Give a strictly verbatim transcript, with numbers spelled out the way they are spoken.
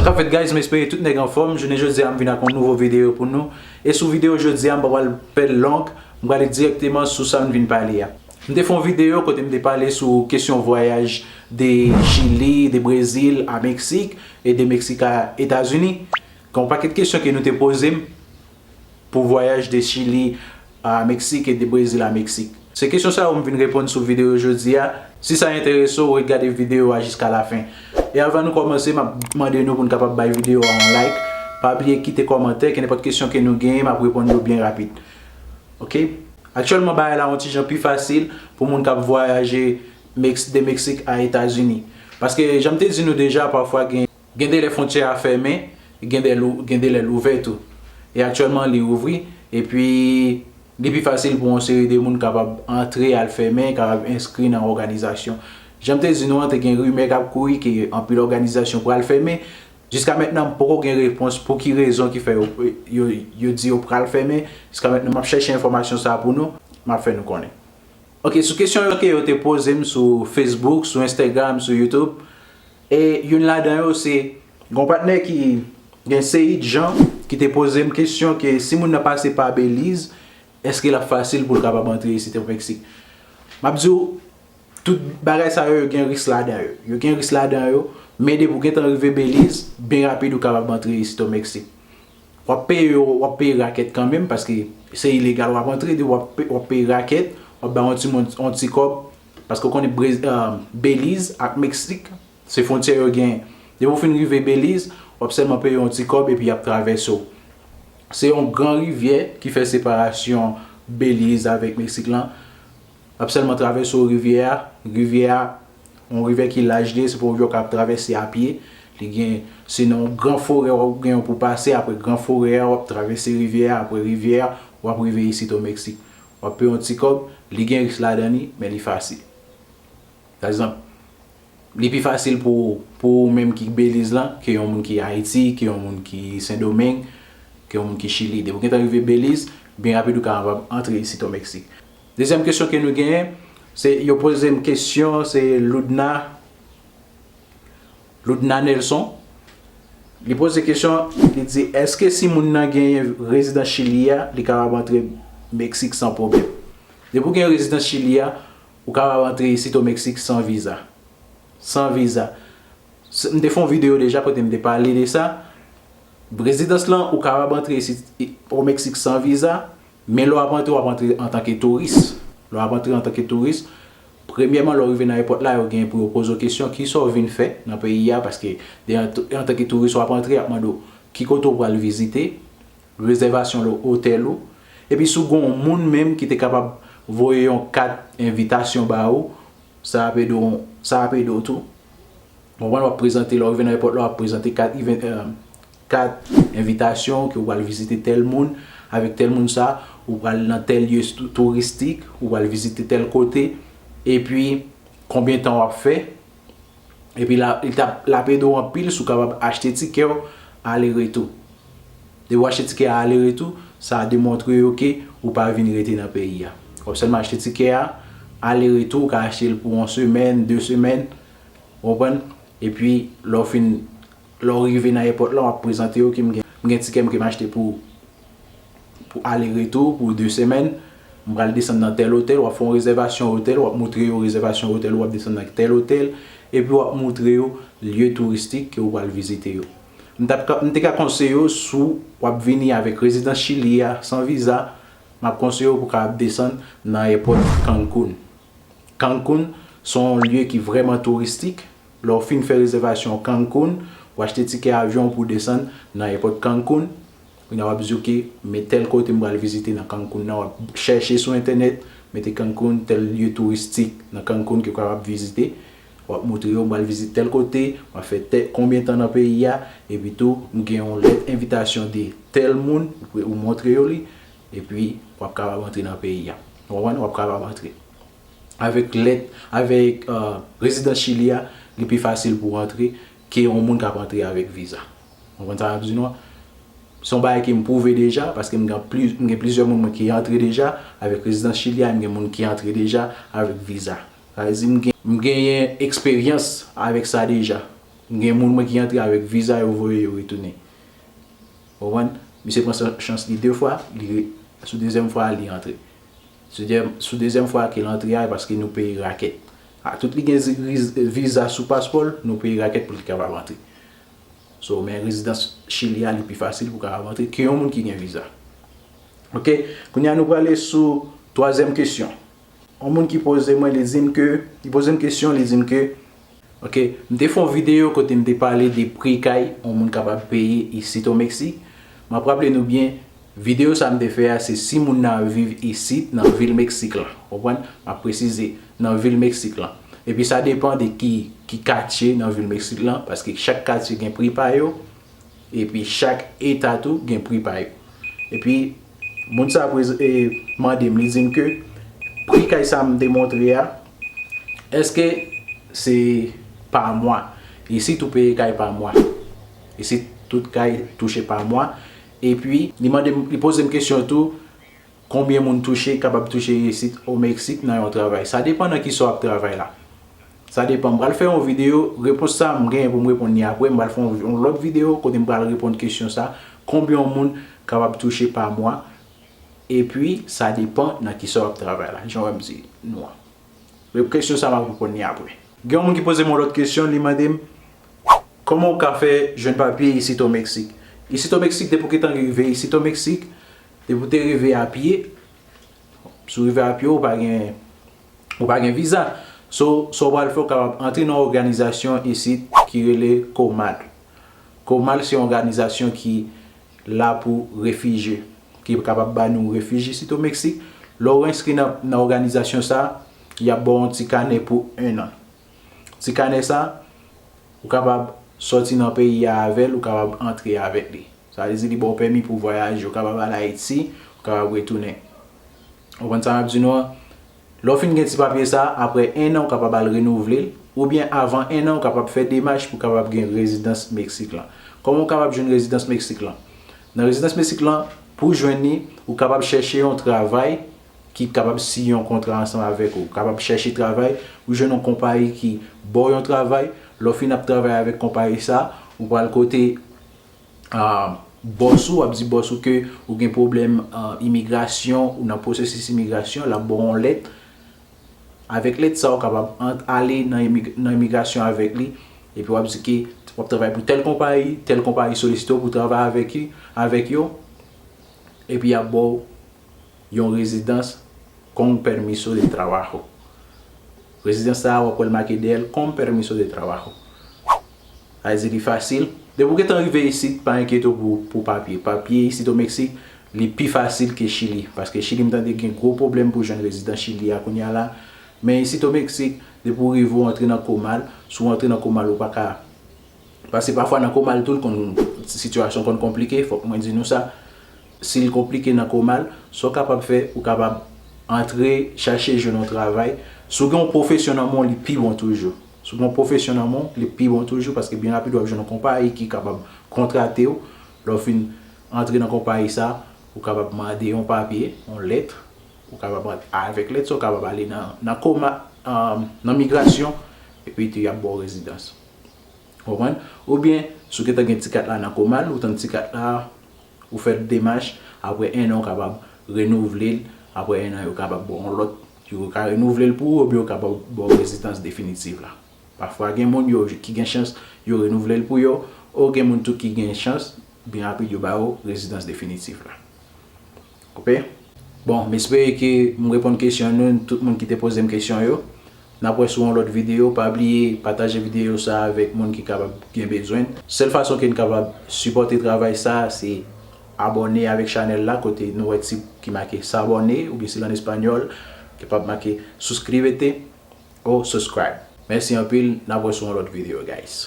Sa fèt, guys, m espere tout nèg anfòm. Jounen jodi a, m vin ak yon nouvo videyo pou nou. E sou videyo jodi a, m pa pral fè l long, m prale dirèkteman sou sa m vin pale a. M te fè yon videyo kote m te pale sou kesyon vwayaj de Chili, de Brezil a Meksik, e de Meksik a Etazini. Gen yon pakèt kesyon ke nou te poze m pou vwayaj de Chili a Meksik e de Brezil a Meksik. Se kesyon sa yo m vin reponn sou videyo jodi a. Si sa enterese w, ret gade videyo a jiska lafen. E avan nou kòmanse, m ap mande nou pou n kapab bay videyo a yon like. Pa bliye kite kòmantè, ke nenpòt kesyon ke nou genyen, m ap reponn yo byen rapid. Oke? Aktyèlman, bagay la yon ti jan pi fasil pou moun k ap vwayaje Meks-, de Meksik a Etazini. Paske, jan m te di nou deja, pafwa gen, gen de lè fwontyè a fèmen, gen de lou-, gen de lè l ouvè tou. E aktyèlman, li ouvri, epi li pi fasil pou yon seri de moun kapab antre al fèmen, kapab enskri nan òganizasyon. Jan m te di nou an, te gen rimè k ap kouri ke anpil òganizasyon pral fèmen, jiska mentnan, m poko gen repons pou ki rezon ki fè yo, yo, yo di yo pral fèmen. Jiska mentnan, m ap chèche enfòmasyon sa a pou nou, m ap fè nou konnen. Oke, sou kesyon yo ke yo te poze m sou Facebook, sou Instagram, sou YouTube, e youn ladan yo se, gen yon patnè ki gen seri de jan ki te poze m kesyon ke si moun nan pase pa Belize, èske l ap fasil pou l kapab antre isit o Meksik? M ap di w, tout bagay sa yo, yo gen risk ladan yo. Yo gen risk ladan yo, men depi w gentan rive Belize, byen rapid ou kapab antre isit o Meksik. W ap peye yo, w ap peye rakèt kanmenm, paske se ilegal w ap antre, depi w ap pe-, w ap peye rakèt, w ap bay yon ti moun, yon ti kòb, paske w konnen Brez-, eh, Belize ak Meksik, se fwontyè yo genyen. Depi w fin rive Belize, w ap sèlman peye yon ti kòb epi y ap travèse w. Se yon gran rivyè ki fè separasyon Belize avèk Meksik lan. W ap sèlman travèse w rivyè a. Rivyè a, yon rivyè ki laj li ye, se pa yon rivyè w ka travèse a pye. Li gen, se nan yon gran forè w ap gen pou pase, apre gran forè a, w ap travèse rivyè a, apre rivyè a, w ap rive isit o Meksik. W ap peye yon ti kòb, li gen risk ladan li, men li fasil. Pa egzanp, li pi fasil pou, pou ou menm ki Belize lan, ke yon moun ki Ayiti, ke yon moun ki Sendomeng, ke yon moun ki Chili. Depi w gentan rive Belize, byen rapid ou kapab antre isit o Meksik. Dezyèm kesyon ke nou genyen, se yo poze m kesyon, se Ludna, Ludna Nelson. Li poze kesyon, li di, èske si moun nan genyen rezidans Chili a, li kapab antre Meksik san pwoblèm? Depi w gen rezidans Chili a, ou kapab antre isit o Meksik san viza. San viza. S-, m te fè yon videyo deja kote m te pale de sa. Rezidans lan, ou kapab antre isit o Meksik san viza, men lè w ap antre, w ap antre antanke touris. Lè w ap antre antanke touris, premyèman, lè w rive nan ayewopò la, yo gen pou yo poze w kesyon, kisa w vin fè nan peyi a, paske de, antanke touris w ap antre, y ap mande w ki kote w pral vizite, rezèvasyon lo-, otèl ou. Epi si w gen yon moun menm ki te kapab voye yon kat envitasyon ba ou, sa ap ede w, sa ap ede w tou. Konprann, w ap prezante, lè w rive nan ayewopò la, w ap prezante kat, eh, kat envitasyon ke w pral vizite tèl moun, avèk tèl moun sa, ou pral nan tèl lye tou-, touristik, ou pral vizite tèl kote, epi konbyen tan w ap fè, epi la, li t ap, l ap ede w anpil si w kapab achte tikè w ale retou. Depi w achte tikè a ale retou, sa demontre yo ke ou pa vin rete nan peyi a. W ap sèlman achte tikè a ale retou, ou ka achte l pou yon semèn, de semèn, ou konprann? Epi, lè w fin, lè w rive nan ayewopò la, w ap prezante yo ke m gen, m gen tikè m ke m achte pou, pou ale retou, pou de semèn. M pral desann nan tèl otèl, w ap fè yon rezèvasyon otèl, w ap moutre yo rezèvasyon otèl, w ap desann nan tèl otèl, epi w ap moutre yo lye touristik ke w pral vizite yo. M t ap ka, m te ka konseye w si w ap vini avèk rezidans Chili a san viza, m ap konseye w pou w kapab desann nan ayewopò Cancun. Cancun se yon lye ki vrèman touristik. Lè w fin fè rezèvasyon Cancun, w achte tikè avyon pou w desann nan ayewopò Cancun. Kounye a w ap di, oke, men tèl kote m pral vizite nan Cancun nan, w ap chèche sou entènèt, mete Cancun, tèl lye touristik nan Cancun ke w kapab vizite. W ap moutre yo, m pral vizite tèl kote, m ap fè tè-, konbyen tan nan peyi a, epi tou, m gen yon lèt envitasyon de tèl moun, ou montre yo li, epi w ap kapab antre nan peyi a. Ou konprann? W ap kapab antre. Avèk lèt, avèk, eh, rezidans Chili a, li pi fasil pou w antre ke yon moun k ap antre avèk viza. Ou konprann sa m ap di nou an? Se yon bagay ke m pwouve deja, paske m gen pli-, m gen plizyè moun mwen ki antre deja avèk rezidans Chili a, m gen moun ki antre deja avèk viza. Sa vle di m gen, m genyen eksperyans avèk sa deja. Gen moun mwen ki antre avèk viza, yo voye yo retounen. Ou konprann? Misye pran sa- chans li de fwa, li re- sou dezyèm fwa li antre. Sou dezyèm, sou dezyèm fwa ke l antre a, paske nou peye rakèt. A, tout li gen zi- riz- viza sou paspò l, nou peye rakèt pou li kapab antre. So, men rezidans Chili a, li pi fasil pou kapab antre ke yon moun ki gen viza. Ok, kounye a nou prale sou twazyèm kesyon. Yon moun ki poze mwen, li di m ke, li poze m kesyon, li di m ke, ok, m te fè yon videyo kote m te pale de pri kay yon moun kapab peye isit o Meksik. M ap raple nou byen, videyo sa m te fè a, se si moun nan ap viv isit, nan vil Meksik lan. Konprann? M ap presize, nan vil Meksik lan. Epi sa depann de ki, ki katye nan vil Meksik lan, paske chak katye gen pri pa yo, epi chak eta tou gen pri pa yo. Epi, moun sa prez- e, mande m, li di m ke pri kay sa m te montre a, èske se pa mwa? Isit ou peye kay pa mwa. Isit tout kay touche pa mwa. Epi, li mande m, li poze m kesyon tou, konbyen moun touche, kapab touche isit o Meksik nan yon travay. Sa depann nan kisa w ap travay la. Sa depann. M pral fè yon videyo, repons sa m genyen pou m reponn li apre. M pral fè yon, yon lòt videyo kote m pral reponn kesyon sa, konbyen yon moun kapab touche pa mwa, epi sa depann nan kisa w ap travay la. Jan w wè m di nou an. Rep- Kesyon sa m ap reponn li apre. Gen yon moun ki poze m yon lòt kesyon, li mande m, kòman w ka fè jwenn papye isit o Meksik? Isit o Meksik, depi w gentan rive isit o Meksik, depi w te rive a pye, si w rive a pye, ou pa gen, ou pa gen viza. So, sa w pral fè, w kapab antre nan yon òganizasyon isit ki rele COMAL. COMAL se yon òganizasyon ki la pou refijye, ki kapab ba nou refij isit o Meksik. Lè w enskri nan, nan òganizasyon sa, y ap ba w yon ti kanè pou en an. Ti kanè sa, ou kapab sòti nan peyi a avè l, ou kapab antre avèk li. Sa vle di li ba w pèmi pou vwayaje, ou kapab al Ayiti, ou kapab retounen. Ou konprann sa m ap di nou an? Lè w fin gen ti papye sa, apre en an, ou kapab al renouvle l, oubyen avan en an, ou kapab fè demach pou w kapab gen rezidans Meksik lan. Kòman w kapab jwenn rezidans Meksik lan? Nan rezidans Meksik lan, pou w jwenn li, ou kapab chèche yon travay ki kapab siyen yon kontra ansanm avèk ou. Ou kapab chèche travay, ou jwenn yon konpayi ki ba w yon travay, lè w fin ap travay avèk konpayi sa, ou pral kote ah, bòs ou, w ap di bòs ou ke ou gen pwoblèm ah, imigrasyon, ou nan pwosesis imigrasyon, l ap ba w yon lèt. Avèk lèt sa, ou kapab ant- ale nan imig- nan imigrasyon avèk li, epi w ap di ke w ap travay pou tèl konpayi, tèl konpayi solisite w pou travay avèk, avèk yo, epi y ap ba w yon rezidans con permiso de trabajo. Rezidans sa a, w ap wè l make dèyè l con permiso de trabajo. Sa vle di li fasil. Depi w gentan rive isit, pa enkyete w pou, pou papye. Papye isit o Meksik, li pi fasil ke Chili. Paske Chili, m tande gen gwo pwoblèm pou jwenn rezidans Chili a kounye a la. Men isit o Meksik, depi w rive, w antre nan COMAL. Si w antre nan COMAL, ou pa ka Paske pafwa nan COMAL tou, l konn, sitiyasyon konn konplike, fòk mwen di nou sa. Si l konplike nan COMAL, sa w kapab fè, ou kapab antre, chache jwenn yon travay. Si w gen yon pwofesyon nan men w, li pi bon toujou. Si w gen yon pwofesyon nan men w, li pi bon toujou, paske byen rapid w ap jwenn yon konpayi ki kapab kontrate w. Lè w fin antre nan konpayi sa, ou kapab mande yon papye, yon lèt. Ou kapab ant- avèk lèt sa, ou kapab ale nan, nan COMAL, ah, nan migrasyon, epi tou y ap ba w rezidans. Ou konprann? Oubyen, si w gentan gen ti kat la nan COMAL, ou tann ti kat la, ou fè demach, apre en an, ou kapab renouvle l, apre en an, yo kapab ba w yon lòt, yo ka renouvle l pou ou, oubyen yo kapab ba w rezidans definitif la. Pafwa, gen moun yo ki gen chans, yo renouvle l pou yo, ou gen moun tou ki gen chans, byen rapid, yo ba yo rezidans definitif la. Ok? Bon, m espere ke m reponn kesyon nou, tout moun ki te poze m kesyon yo. N ap wè sou yon lòt videyo. Pa bliye pataje videyo sa avèk moun ki kapab gen bezwen. Sèl fason ke n kapab sipòte travay sa, se abòne avèk chanèl la, kote nou wè ti ki make s'abonner, oubyen si l an espanyòl, ki kapab make suscríbete o subscribe. Mèsi anpil, n ap wè sou yon lòt videyo, guys.